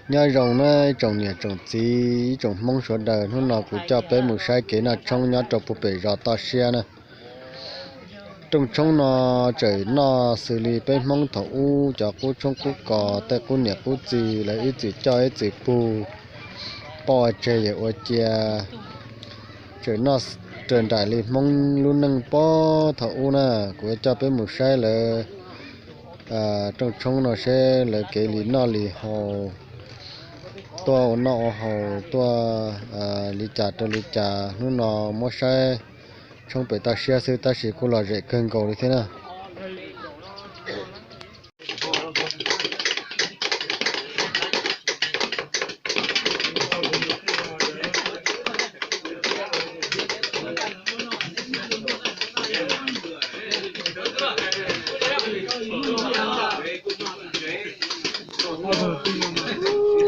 Nyob zoo na ib tsoom niam tsoom txiv ib tsoom Hmoob sawv daws, hnub no kuv coj peb mus saib kev noj tshoob nyob rau puag pem zos toj siab na. Rooj tshoob no tseem noj xws li peb Hmoob thaum ub cov qub tshoob qub kos, tej qub niam qub txiv lawv ib txwm coj ib txwm pug, poj tseg yawm ua cia, tseem noj raws nraim li Hmoob lub neej puag thaum ub na. Kuv yuav coj peb mus saib lawv rooj tshoob no seb lawv kev li noj li haus, tuaj ua noj ua haus, tuaj li cas rau li cas. Hnub no muab saib tshoob pem toj siab xwb tab sis kuj lom zem kawg nkaus li thiab na.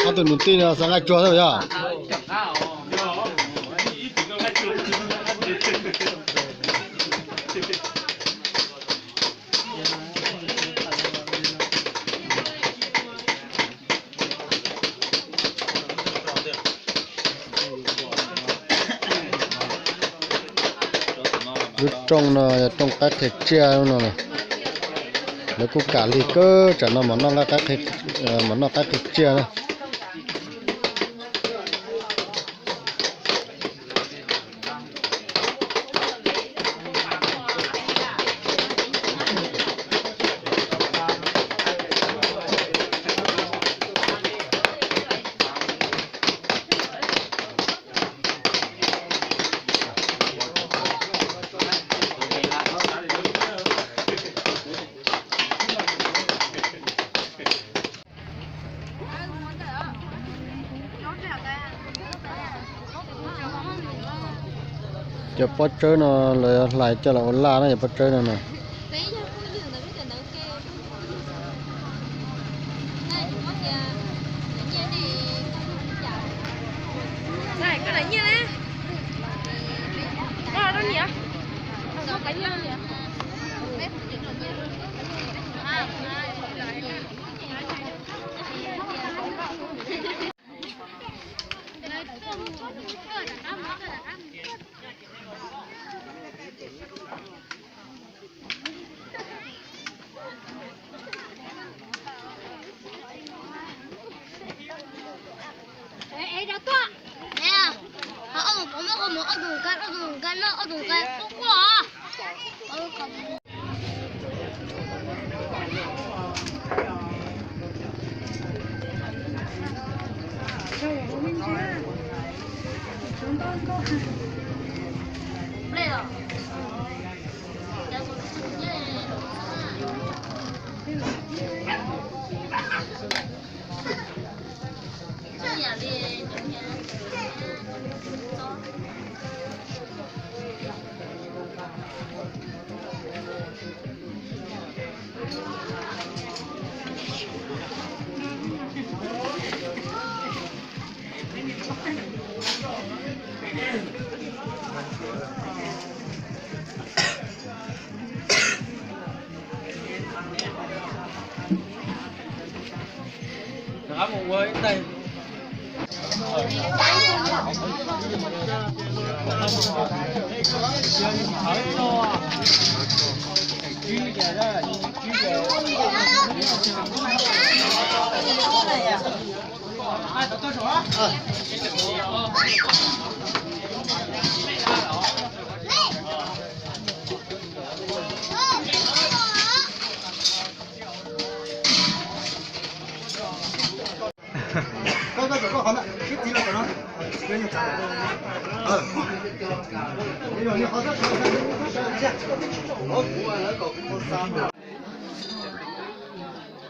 Ob tug nus tij no xav nqaij tsuag xwb yog. Lub rooj no yog rooj qaib qhi tsiaj no. Lawv kuj kam lig kawg, tsam no mam noj qaib qhi tsiaj na. Cov pob tsawb no lawv hlais coj los ua laj na, cov pob tsawb no na.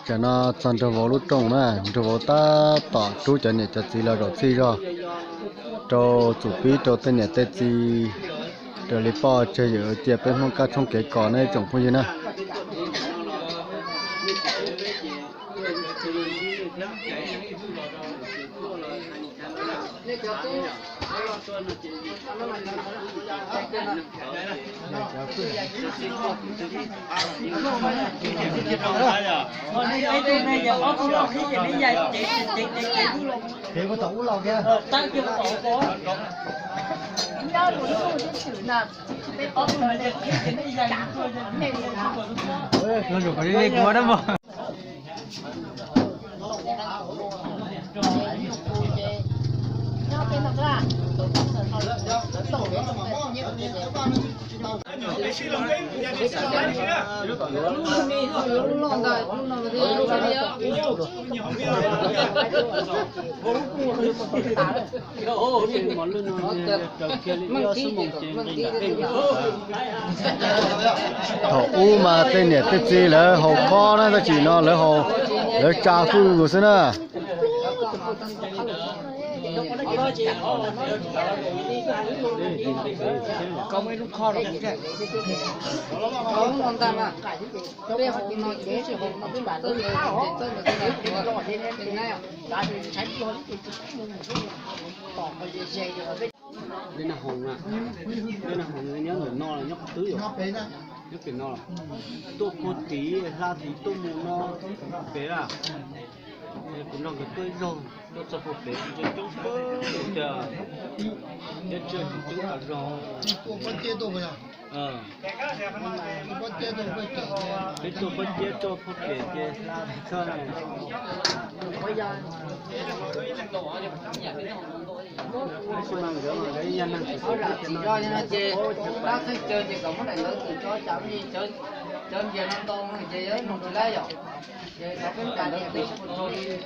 Tsam no txog nraug vauv lub rooj na, nraug vauv tab tom rub cov niam cov txiv los zaum txhij zog rau txum pib rau tej niam tej txiv raws li poj tseg yawm cia peb Hmoob kab tshoob kev kos na ib tsoom phooj ywg na. Kev puas tom ub los kiag. Los zuj qhov deb deb kuv dab mog. Thaum ub mas tej niam tej txiv lawv haus khob na, tab sis no lawv haus, lawv tsa hwj nkaus xwb na. Dej Naj Hoos, Dej Naj Hoos nyob ntawm no los nyob qhov twg yom? Nyob pem no, tuaj puag tid hla tid tuaj mus no pem na. Kuv nrog nkawd tuaj ib zaug, tuaj txog puag pem coob coob, peb tsis twb tom zos. Peb tuaj pob ciab tuaj puag pem ces hla txog. Ces dab txheej caw ces kom muab daim ntawv tso, cas cov npias no ntau no ces yog ib nus tsis laib yom. Ces cov peb kam niam peb tsis tau lo lus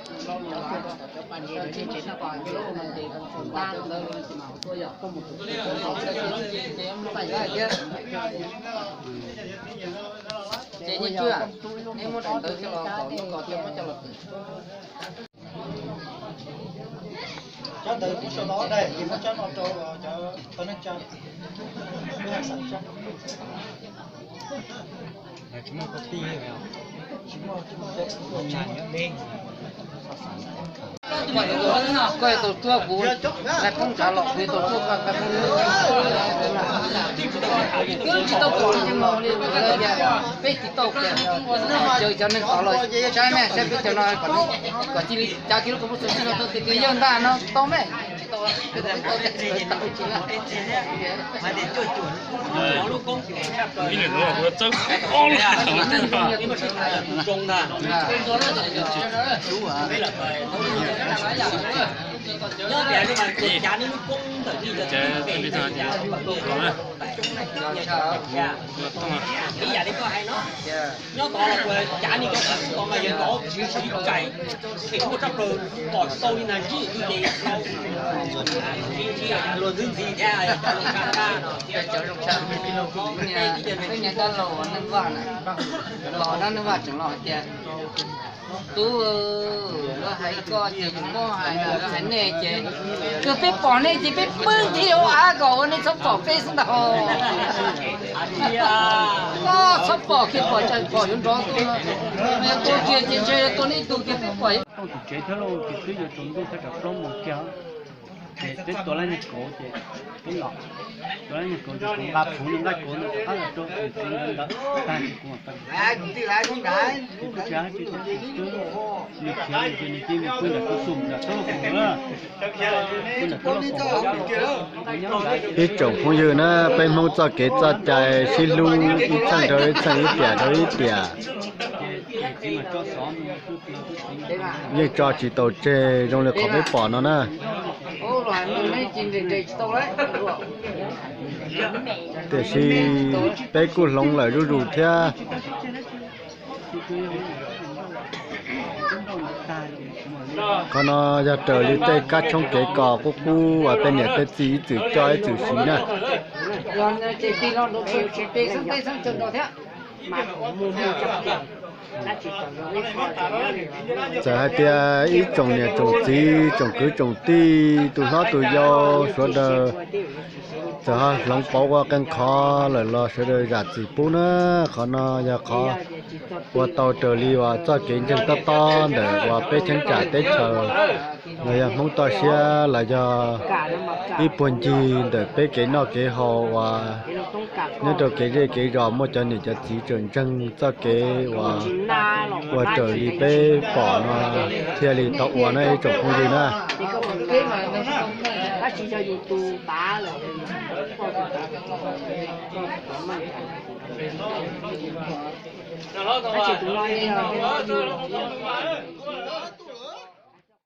los cov pas niam ces tsev no pas ces lub no ces tag ntawd los tsis mam ua tuaj yom. Ces nyiaj cuab, neb muab daim ntawv coj los kom lub ko thiab muab coj los kawm. Cov ntawd kuv sau tau ob daim, ces muab cov no rau cov tau neej tsa. Koj tau tuaj kuv nqaij poob tshav los kuv tau tuaj koj nqaij poob. Twb tsis tau pom li, peb tsis tau kiag. Caw cov neeg tod los saib me, saib peb cov no kom cia li cav kiag lub kaus lub xwb no tau tias yawg ntag no tau me. Nyob tod los puas cav li cov tod mas yog tod tsis tau txais, ces muaj tshaj plaws pom tsis tau li na, ntsib li ces luag ntxhi ntxhi thiab. Peb nyob dab laug neej vaj na, los dab neej vaj tseem los hais tias, tub, lawv hais koj ces yus muab hais na, lawv hais nej ces kawg peb pom nej ces peb pheej nthi hauv av kom ua nej txhob pom peb xwb ntag. Koj txhob pom kiag, pom tseem pom yuav nrov tuaj no, yog tua kiag ces ntshe yog tua nej ib tug kiag peb pom. Tooj tus tsev thiab lauj, ces twb yuav tsaus ntuj thaj tsam plaub moos kiag. Ces peb tua lab niag kauv ces peb los, tua lab niag kauv ces kuv nqa txhuv nws nqaij kauv ntawd rov qab los rau tus tsev ntawd tag ces kuv mam pais. Nws khiav ces nws cia nws pw nram tus xum nram txoj laj khoom na. Ib tsoom phooj ywg na, peb Hmoob txoj kev txoj cai sib hlub ib txheej rau ib txheej, ib tiam rau ib tiam. Yeej tso tsis tau tseg zoo li qhov peb pom no na. Tiam sis peb kuj hloov lawm zuj zus thiab. Qhov no yog raws li tej kab tshoob kev kos qub qub uas tej niam tej txiv ib txwm coj ib txwm siv na. Txawm hais tias ib tsoom niam tsoom txiv, tsoom kwv tsoom tij, tus hlob tus yau, sawv daws Txawm ho hloov pauv ua qee qhov lawm los sawv daws zam txim pub na. Qhov no yog qhov ua tau raws li uas txoj kev ntseeg tob tob ntawm uas peb cheeb tsam teb chaws, los yog Hmoob toj siab los yog ib puag ncig ntawm peb kev noj kev haus uas nyob rau kev zej kev zos muaj cov niam cov txiv tseem ntseeg txoj kev uas ua raws li peb pom no thiaj li tau ua na ib tsoom phooj ywg na.